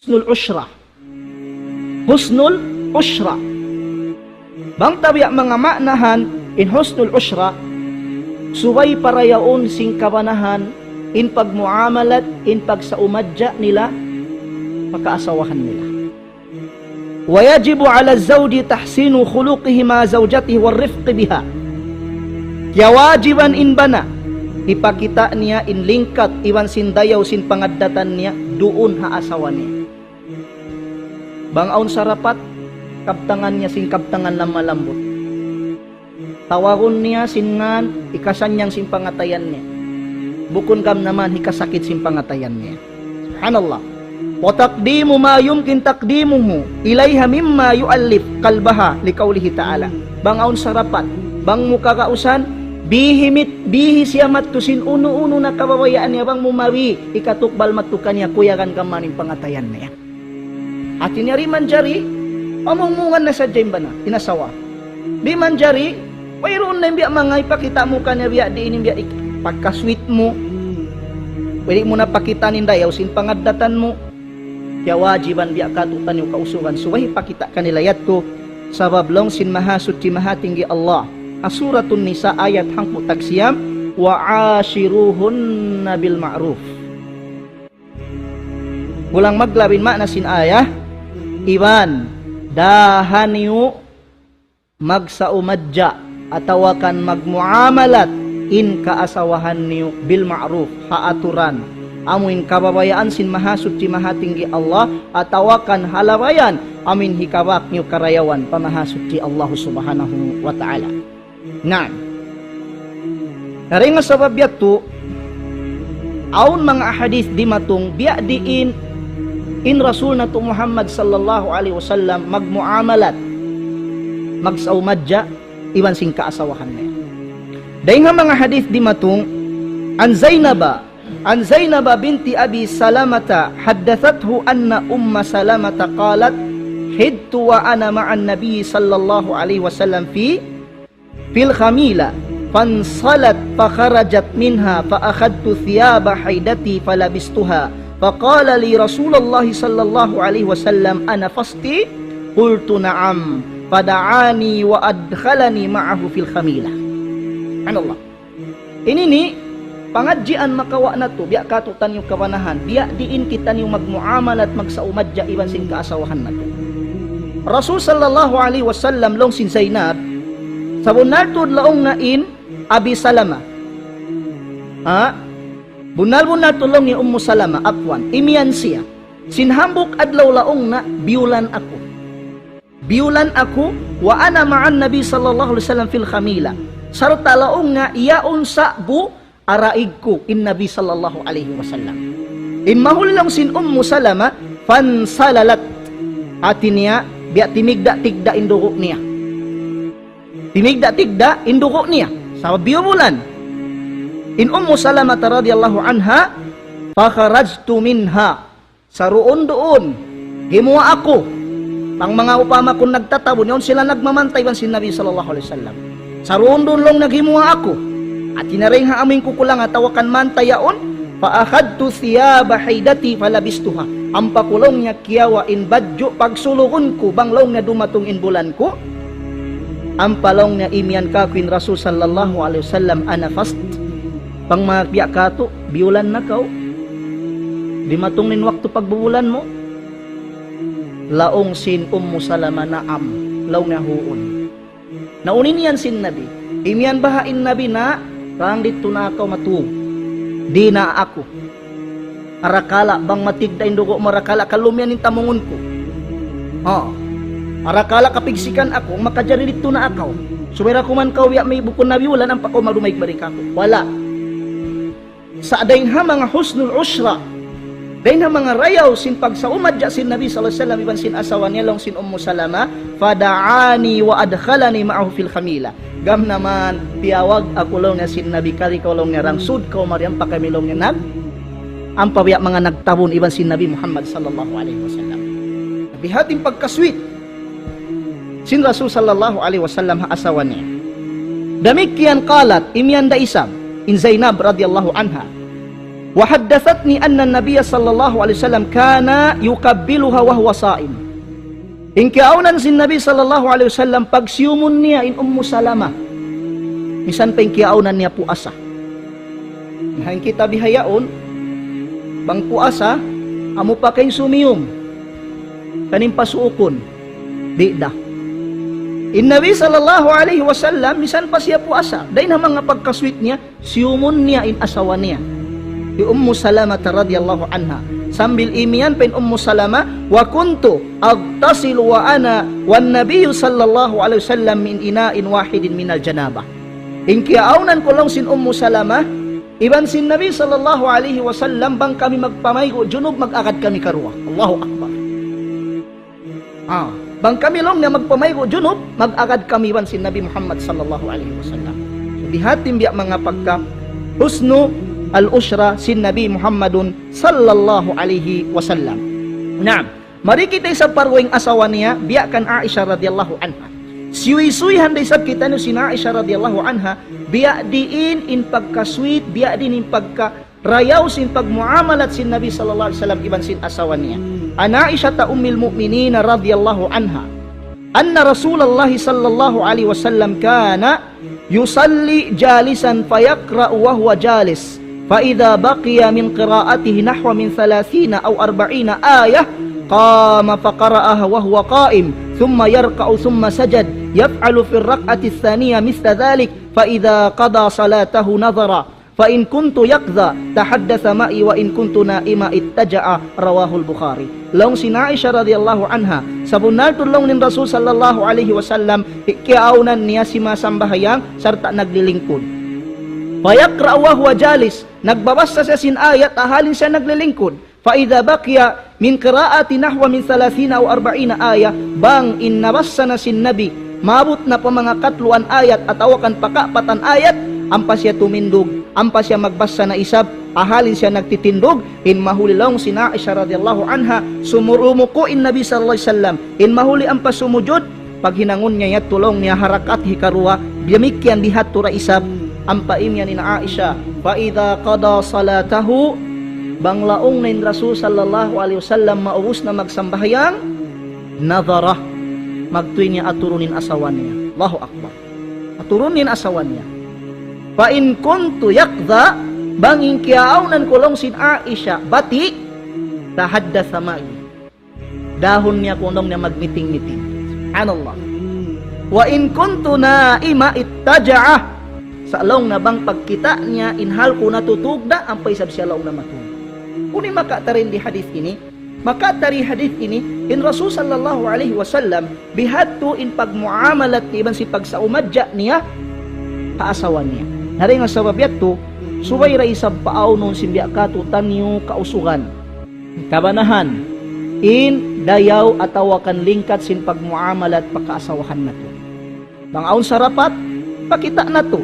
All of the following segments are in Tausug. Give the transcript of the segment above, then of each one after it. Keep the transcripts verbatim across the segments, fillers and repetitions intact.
husnul ushra. Husnul ushra. Bang ta biya' manga ma'nahan in husnul ushra, subay parayaun sin kabanahan in pagmuamalat, in pagsaumadja nila pa kaasawahan nila. ويجب على الزوج تحسين خلقه مع زوجته والرفق بها. Kiyawajiban in bana, hipakita' niya in lingkat iban sin dayaw sin pangaddatan niya duun ha asawa niya. Bang awn sarapat, kabtangan niya sin kabtangan lamma lambut. Tawagun niya sin ngan, hikasannyang sin pangatayan niya. Bukun gam naman hikasakit sin pangatayan niya. Subhanallah. وتقديم ما يمكن تقديمه إليها مما يؤلف قلبها لقوله تعالى. Bang awn sarapat, bang mu kagausan, bihi mit, bihi siya madtu sin unu-unu na kabayaan niya bang mu mabi, hikatukbal madtu kaniya kuyagan gam mayan in pangatayan niya. Hati niya di' manjari, pamungmungan na sadja in bana, in asawa. Di' manjari, wayruun na in biya' manga hipakita' mu kaniya biya' diin in biya' ik-, pagka-sweet mu. Pwede mu na pakita' in dayaw sin pangaddatan mu. Kiyawajiban biya' katu'taniyu kausugan, subay hipakita' kanila yadtu. Sabab laung sin Mahasuchi Mahatinggi Allah, ha Suratun Nisa ayat hangpu' tagsiyam, وعاشروهن بالمعروف. Bulang maglabin ma'na sin ayat, iban, daha niyu magsaumadja atawa kan magmuamalat in kaasawahan niyu بالمعروف, ha aturan, amu in kabayaan sin Mahasuchi Mahatinggi Allah, atawa kan ha labayan amu in hikabak niyu karayawan pa Mahasuchi Allah Subhanahu wa Ta'ala. Naam. Dayn ha sabab yadtu, awn manga hadith dimatung biya' diin in Rasul natu' Muhammad sallallahu alayhi wasallam magmuamalat, magsaumadja, iban sin kaasawahan niya. Dayn ha manga hadith dimatung, عن زينب، عن زينب بنت أبي سلمة حدثته أن أم سلمة قالت: حضت وأنا مع النبي صلى الله عليه وسلم في في الخميلة، فانصلت فخرجت منها، فأخذت ثياب حيضتي فلبستها، فقال لي رسول الله صلى الله عليه وسلم: أنفست؟ قلت: نعم، فدعاني وأدخلني معه في الخميلة. Subhanallah. Ini ini pangadjian makawa' natu', biya' katu'taniyu kabanahan, biya' diin kitaniyu magmuamalat, magsaumadja iban sin kaasawahan natu'. Rasul sallallahu alayhi wasallam laung sin Zainab, sabunnal tuud laung niya in Abi Salama. Ha? Bunnal-bunnal tuud laung niya Ummu Salama, afwan. Imiyan siya. Sin hambuuk adlaw laung niya, biyulan aku. Biyulan aku, وأنا مع النبي صلى الله عليه وسلم في الخميلة. Sarta' laung niya, yaun sa'bu araig ku in Nabi sallallahu alayhi wasallam. In mahuli laung sin Ummu Salama, فانسللت. Hati niya, biya' timigda'-tigda' in dugu' niya. Timigda'-tigda' in dugu' niya. Sabab biyubulan. In Ummu Salama radiyallahu anha, فخرجت منها. Saruun duun, gimuwa' aku. Bang manga upama kunu' nagtatabun, yaun sila nagmamantay iban sin Nabi sallallahu alayhi wasallam. Saruun duun laung niya gimuwa' aku. Hati niya dayn ha amu in kukulang atawa kan mantay yaun, فأخذت ثياب حيضتي فلبستها. Ampa ku laung niya kiyawa' in badju' pagsulugun ku, bang laung niya dumatung in bulan ku. Ampa laung niya imiyan kaku' in Rasul sallallahu alayhi wasallam, أنفست. Bang manga biya' katu', biyulan na kaw. Dimatung in waktu pagbubulan mu. Laung sin Ummu Salama, نعم. Laung niya huun. Na unu in iyan sin Nabi. Imiyan baha' in Nabi na, dayn didtu na kaw matug. Di' na aku. Arakala' bang matigda' in dugu' mu, arakala' kalumiyan in tamungun ku. Ha. Arakala' kapigsikan aku, makajari didtu na kaw. Subay da kuman kaw biya' may bukun na biyulan, ampa kaw madumaig balik aku. Wala'. Sa' dayn ha manga husnul ushra, dayn ha manga rayaw sin pagsaumadja sin Nabi sallallahu alayhi wasallam iban sin asawa niya laung sin Ummu Salama, فدعاني وأدخلني معه في الخميلة. Gam naman, tiyawag aku laung niya sin Nabi, kari kaw laung niya, rangsud kaw mari ampa kami laung niya nag-, ampa biya' manga nagtabun iban sin Nabi Muhammad sallallahu alayhi wasallam. Biya' hati in pagka-sweet sin Rasul sallallahu alayhi wasallam ha asawa niya. Damikkiyan قالت, imiyan da isab, in Zainab radiyallahu anha. وحدثتني أن النبي صلى الله عليه وسلم كان يقبلها وهو صائم. In kiyaawnan sin Nabi sallallahu alayhi wasallam, pagsiyumun niya in Ummu Salama. Misan pa in kiyaawnan niya puasa. Na in kita bihaun, bang puasa, amu pa kaw in sumiyum. Kaw in pasuukun. Di' da. In Nabi sallallahu alayhi wasallam, misan pa siya puasa. Dayn ha manga pagka-sweet niya, siyumun niya in asawa niya. Hi Ummu Salama radiyallahu anha. Sambil imiyan pa in Ummu Salama, وكنت أغتسل وأنا والنبي صلى الله عليه وسلم من إناء واحد من الجنابة. In kiyaawnan ku laung sin Ummu Salama, iban sin Nabi sallallahu alayhi wasallam, bang kami magpamaygu' junub, mag-agad kami karuwa. Allahu Akbar. Ah, bang kami laung niya magpamaygu' junub, mag-agad kami iban sin Nabi Muhammad sallallahu alayhi wasallam. So, bihatin biya' manga pagka husnu al-ushra sin Nabi Muhammadun sallallahu alayhi wasallam. Naam. Mari kita isab parwing asawa niya, biya' kan Aisha radiyallahu anha. Siyuysuy-suysuyan da isab kitaniyu sin Aisha radiyallahu anha, biya' diin in pagka-sweet, biya' diin in pagkarayaw sin pagmuamalat sin Nabi sallallahu alayhi wasallam iban sin asawa niya. عن عائشة أم المؤمنين رضي الله عنها أن رسول الله صلى الله عليه وسلم كان يصلي جالسا فيقرأ وهو جالس، فإذا بقي من قراءته نحو من ثلاثين أو أربعين آية قام فقرأها وهو قائم، ثم يركع ثم سجد، يفعل في الركعة الثانية مثل ذلك، فإذا قضى صلاته نظر، فإن كنت يقظة تحدث معي وإن كنت نائمة اضطجع. رواه البخاري. Laung sin Aisha radiyallahu anha, sabunnal tuud laung in Rasul sallallahu alayhi wasallam, kiyaawnan niya simasambahayang sarta' naglilingkud. فيقرأ وهو جالس, nagbabassa siya sin ayat, ha hal in siya naglilingkud. فإذا بقي من قراءته نحو من ثلاثين أو أربعين آية, bang in nabassa na sin Nabi, maabut na pa manga katluan ayat atawa kan pa kaapatan ayat, ampa siya tumindug, ampa siya magbassa na isab, ha hal in siya nagtitindug, in mahuli laung sin Aisha radiyallahu anha, sumurumuku in Nabi sallallahu alayhi wasallam, in mahuli ampa sumujud, paghinangun niya yadtu laung niya ha rakaat hikaruwa, damikkiyan bihadtu da isab, ampa imiyan in Aisha, فإذا قضى صلاته, bang laung na in Rasul sallallahu alayhi wasallam maubus na magsambahayang, نظر, magtuy niya aturun in asawa niya. Allahu Akbar. Aturun in asawa niya. فإن كنت يقظة, bang in kiyaawnan ku laung sin Aisha, bati', تحدث معي. Dahun niya kunu' niya magmiting-miting. Subhanallah. وإن كنت نائمة اضطجع. Sa' laung niya bang pagkita' niya in hal ku natutug da, ampa isab siya laung niya matug. Unu in makatari di hadith ini? Makatari hadith ini, in Rasul sallallahu alayhi wasallam, bihadtu in pagmuamalat niya iban sin pagsaumadja niya ha asawa niya. Na dayn ha sabab yadtu, subay da isab paawnun sin biya' katu' taniyu kausugan. Kabanahan, in dayaw atawa kan lingkat sin pagmuamalat pa kaasawahan natu'. Bang awn sarapat, pakita' natu'.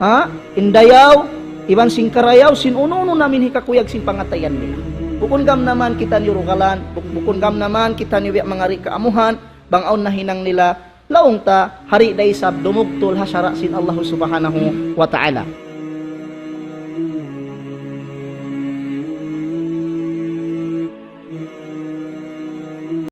Ha? In dayaw, iban sin karayaw, sin unu-unu na amin hikakuyag sin pangatayan nila. Bukun gam naman kitaniyu rugalan, buk-, bukun gam naman kitaniyu biya' manga di' kaamuhan, bang awn nahinang nila, laung ta, ha di' da isab dumugtul ha sara' sin Allah subhanahu wa ta'ala.